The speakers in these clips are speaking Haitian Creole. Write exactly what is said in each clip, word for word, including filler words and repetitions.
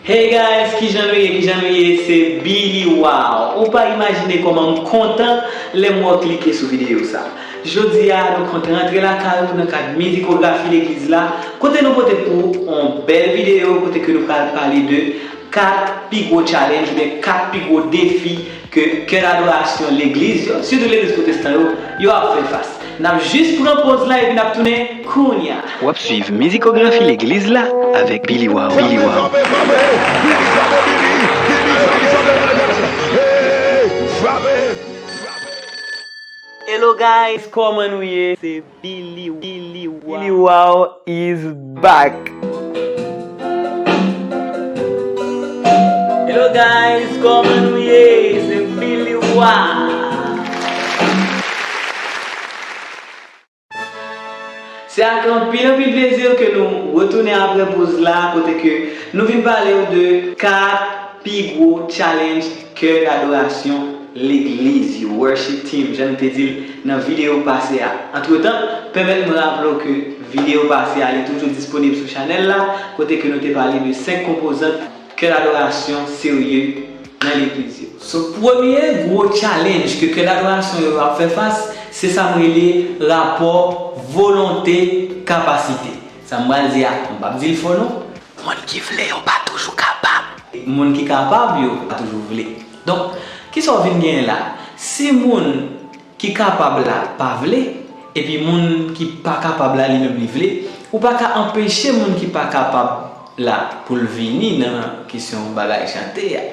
Hey guys, kijan nou ye, kijan nou ye? Se Billy Wow. Ou pa imajine kòman m kontan lè m wè w klike sou videyo sa. Jodi a, nou kontan rantre lakay ou nan kad mizikografi legliz la, kote nou pote pou ou yon bèl videyo kote ke nou pral pale de kat pi gwo challenge oubyen kat pi gwo defi ke kè dadorasyon legliz yo, sitou legliz pwotestan yo, yo ap fè fas. N ap jis pran pòz la epi n ap tounen kounya. W ap swiv mizikografi legliz la avèk Billy Wow. Billy Wow. Hello guys, kòman nou ye? Se Billy, Billy Wow. Billy Wow is back. Hello guys, kòman nou ye? Se Billy Wow. Se ak anpil, anpil plezi ke nou retounen apre poz la, kote ke nou vin pale w de kat pi gwo challenge kè dadorasyon legliz yo, worship team, jan nou te di l nan videyo pase a. Antretan, pèmèt mwen raple w ke videyo pase a, li toujou disponib sou chanèl la, kote ke nou te pale de senk konpozant kè dadorasyon serye nan legliz yo. So, premye gwo challenge ke kè dadorasyon yo ap fè fas, se sa m rele rapò volonte kapasite. Sa m pral di a, m p ap di l fò non. Moun ki vle yo pa toujou kapab. Moun ki kapab yo pa toujou vle. Donk, kisa w vin genyen la? Si moun ki kapab la pa vle, epi moun ki pa kapab la li menm li vle, ou pa ka anpeche moun ki pa kapab la pou l vini nan kesyon bagay chante a.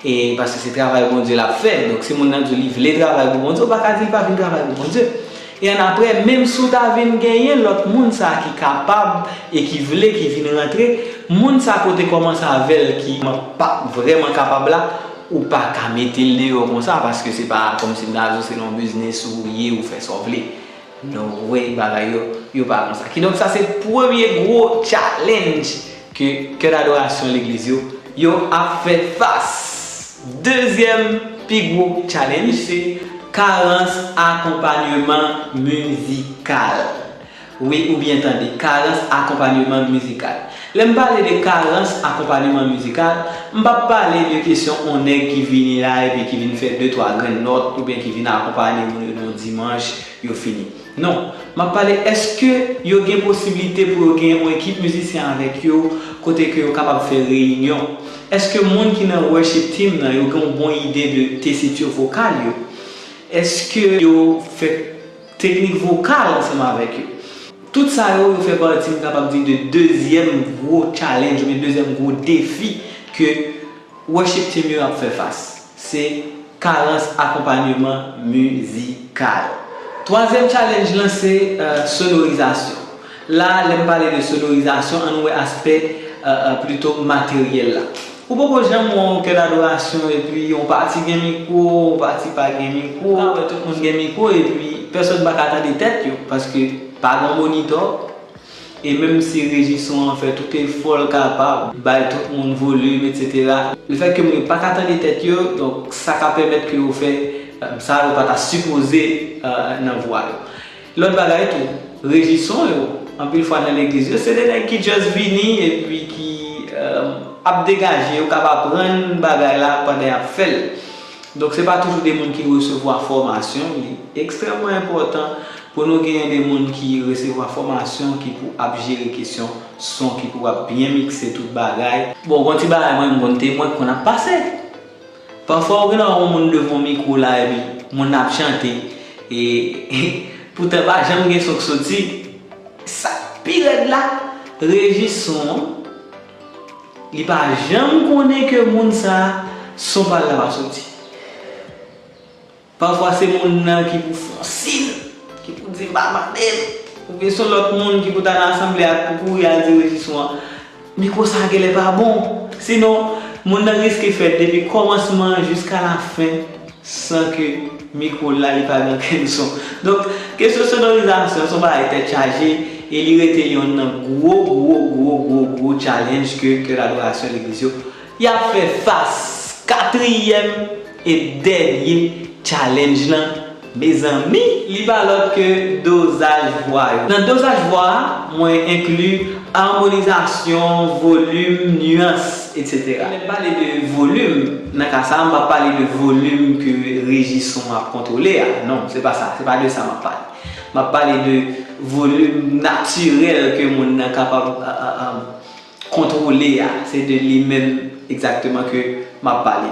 E paske se travay Bondye l ap fè. Donk, si moun nan di w li vle travay pou Bondye, ou pa ka di l pa vin travay pou Bondye. E annapre, menm si w ta vin genyen lòt moun sa ki kapab e ki vle, ki vin rantre, moun sa ke w te kòmanse avè l ki pa vrèman kapab la, ou pa ka mete l deyò konsa, paske se pa kòmsi m ta di w se nan yon biznis ou ye, ou fè sa w vle. No way, bagay yo, yo pa konsa. Kidonk, sa se premye gwo challenge ke kè dadorasyon legliz yo, yo ap fè fas. Dezyèm pi gwo challenge se karans akonpanyeman mizikal. Wi, ou byen tande, karans akonpanyeman mizikal. Lè m pale de karans akonpanyeman mizikal, m p ap pale de kesyon on nèg ki vini la epi ki vin fè de twa grenn nòt oubyen ki vin akonpanye moun yo nan yon dimanch, yo fini. Non, m ap pale, èske yo gen posiblite pou yo gen yon ekip mizisyen avèk yo, kote ke yo kapab fè reyinyon? Èske moun ki nan worship team nan, yo gen yon bon ide de tesiti vokal yo? Èske yo fè teknik vokal ansanm avèk yo? Tout sa yo, yo fè pati, m kapab di, de dezyèm gwo challenge oubyen dezyèm gwo defi ke worship team yo ap fè fas. Se karans akonpanyeman mizikal. Twazyèm challenge lan se, euh, sonorizasyon. La, lè m pale de sonorizasyon, ann wè aspè, euh, euh, plito materyèl la. Ou poko janm wè yon kè dadorasyon epi yon pati gen mikwo, yon pati pa gen mikwo. Ou ka wè tout moun gen mikwo epi pèsonn pa ka tande tèt yo paske pa gen monitò. E menm si reji son an fè tout efò l kapab, bay tout moun volim, etsetera, lefètke moun yo pa ka tande tèt yo, donk sa ka pèmèt ke yo fè, euh, sa yo pa ta sipoze, euh, nan vwa yo. Lòt bagay tou, reji son yo, anpil fwa nan legliz yo, se de nèg ki just vini epi ki, euh, ap degaje yo, k ap aprann bagay la pandan y ap fè l. Donk, se pa toujou de moun ki resevwa fòmasyon. Li ekstrèmman enpòtan pou nou genyen de moun ki resevwa fòmasyon, ki pou ap jere kesyon son, ki pou ap byen mikse tout bagay. Bon, gon ti bagay mwen, m konn te, mwen konn ap pase. Pafwa, ou gen yon moun devan yon mikwo la, epi moun nan ap chante, e poutan pa janm gen son k soti. Sa k pi rèd la, reji son an, li pa janm konnen ke moun sa a, son pa l la pa soti. Pafwa se moun nan ki pou fè yon siy, ki pou di m pa mande l. Oubyen se yon lòt moun ki pou t al nan asanble a, pou kouri al di reji son an, mikwo sa a genlè pa bon. Sinon, moun nan riske fèt depi kòmansman jiska lafen san ke mikwo l la li pa gen okenn son. Donk, kesyon sonorizasyon se yon bagay tèt chaje e li rete yonn nan gwo, gwo, gwo, gwo, gwo challenge ke, ke kè dadorasyon legliz yo y ap fè fas. Katriyèm e dènye challenge lan, Mezanmi, li pa lòt ke dozaj vwa yo. Nan dozaj vwa a, mwen enkli amonizasyon, volim, nyans, etsetera. Lè m pale de volim, nan ka sa a, m p ap pale de volim ke reji son ap kontwole a. Non, se pa sa. Se pa de sa m ap pale. M ap pale de volim natirèl ke moun nan kapab, a, a, a, kontwole a, se de li menm egzakteman ke m ap pale.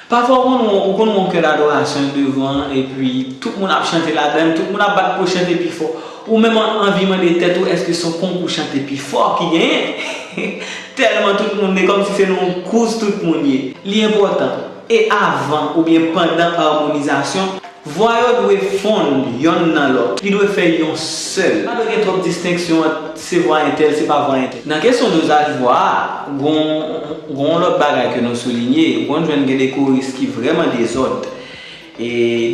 Pafwa, ou konn, ou konn wè yon kè dadorasyon devan, epi tout moun ap chante ladan l, tout moun ap bat pou chante pi fò. Ou menm an-, anvi mande tèt ou, èske se yon konkou chante pi fò ki genyen? Tèlman tout moun, e kòmsi se nan yon kous tout moun ye. Li enpòtan. E avan oubyen pandan amonizasyon, vwa yo dwe fonn yonn nan lòt. Li dwe fè yon sèl. Pa dwe gen twòp distenksyon ant se vwa entèl, se pa vwa entèl. Nan kesyon dozaj vwa a, gon, gon lòt bagay ke nou soulinye, ou konn jwenn gen de koris ki vrèman dezòd. E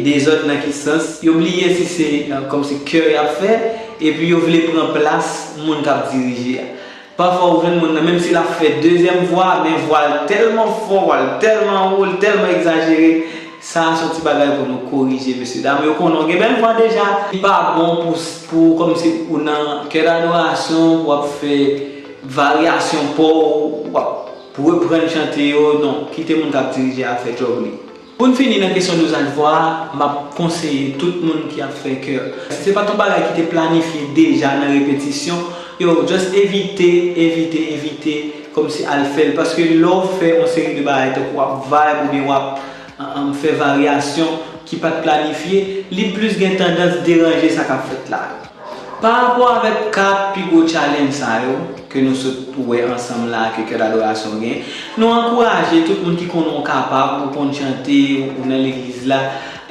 dezòd nan ki sans? Yo bliye si se, eh, kòmsi kè y ap fè, epi yo vle pran plas moun k ap dirije a. Pafwa ou jwenn moun nan, menm si l ap fè dezyèm vwa, men vwa l tèlman fò, vwa l tèlman wo, l tèlman egzajere. Sa a se yon ti bagay pou nou korije, mesye dam. Yo konnen w gen bèl vwa deja. Li pa bon pou, pou kòmsi ou nan kè dadorasyon, w ap fè varyasyon pa w, w ap reprann chante yo. Non, kite moun k ap dirije a fè djòb li. Pou n fini nan kesyon dozaj vwa a, m ap konseye tout moun ki ap fè kè. Si se pa t yon bagay ki te planifye deja nan repetisyon, yo, just evite, evite, evite, kòmsi al fè l. Paske lè w fè yon seri de bagay, tankou w ap vibe oubyen w ap, an, an, fè varyasyon ki pa t planifye, li plis gen tandans deranje sa k ap fèt la. Pa rapò avèk kat pi gwo challenge sa yo ke nou sot wè ansanm la ke kè dadorasyon gen, nou ankouraje tout moun ki konnen w kapab, ou konn chante, ou nan legliz la,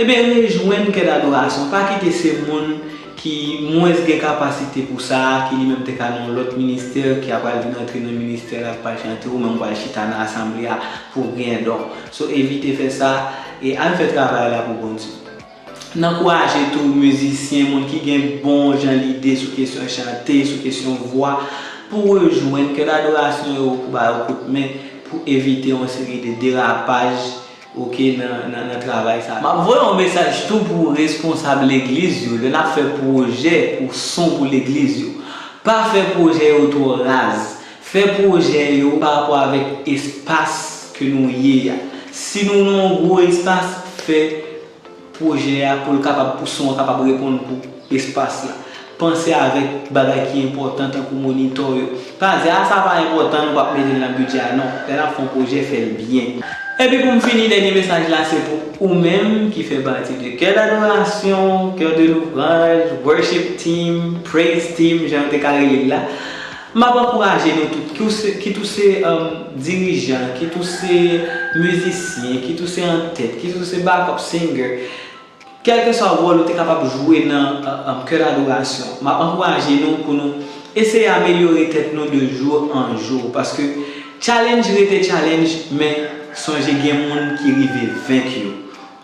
ebyen rejwenn kè dadorasyon. Pa kite se moun ki mwens gen kapasite pou sa, ki li menm te ka nan yon lòt ministè, ki apral vin antre nan ministè la, pral chante, ou menm pral chita nan asanble a pou w gen don. So, evite fè sa, e al fè travay la pou Bondye. N ankouraje tou mizisyen, moun ki gen bon jan lide sou kesyon chante, sou kesyon vwa, pou rejwenn kè dadorasyon yo, pou ba yo kout men, pou evite yon seri de derapaj, oke, nan, nan, nan travay sa a. M ap voye yon mesaj tou pou responsab legliz yo, lè n ap fè pwojè pou son pou legliz yo. Pa fè pwojè yo twò raz. Fè pwojè yo pa rapò avèk espas ke nou ye a. Si nou nan yon gwo espas, fè pwojè a pou l kapab, pou son an kapab reponn pou espas la. Panse avèk bagay ki enpòtan tankou monitò yo. Pa di, "A, sa pa enpòtan, nou p ap mete l nan bidjè a." Non, lè n ap fè yon pwojè, fè l byen. Epi pou m fini, dènye mesaj la se pou ou menm ki fè pati de kè dadorasyon, kè de louvraj, worship team, praise team, jan yo te ka rele l la. M ap ankouraje nou tout, ki ou se, kit ou se, um, dirijan, kit ou se mizisyen, kit ou se antèt, kit ou se backup singer, kèlkeswa wòl ou te kapab jwe nan, uh, um, kè dadorasyon, m ap ankouraje nou pou nou eseye amelyore tèt nou de jou an jou, paske challenge rete challenge, men sonje gen moun ki rive venk yo.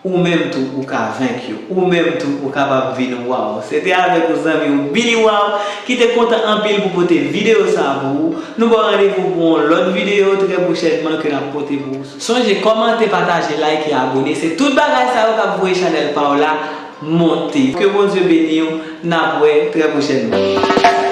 Ou menm tou, ou ka venk yo. Ou menm tou, ou kapab vin waw. Se te avèk ou zanmi w, Billy Wow, ki te kontan anpil pou pote videyo sa a pou ou. Nou ba w randevou pou yon lòt videyo trè pwochènman ke n ap pote pou ou. Sonje kòmante, pataje, like e abone. Se tout bagay sa yo k ap voye chanèl pa w la monte. Ke Bondye beni w. N ap wè trè pwochènman.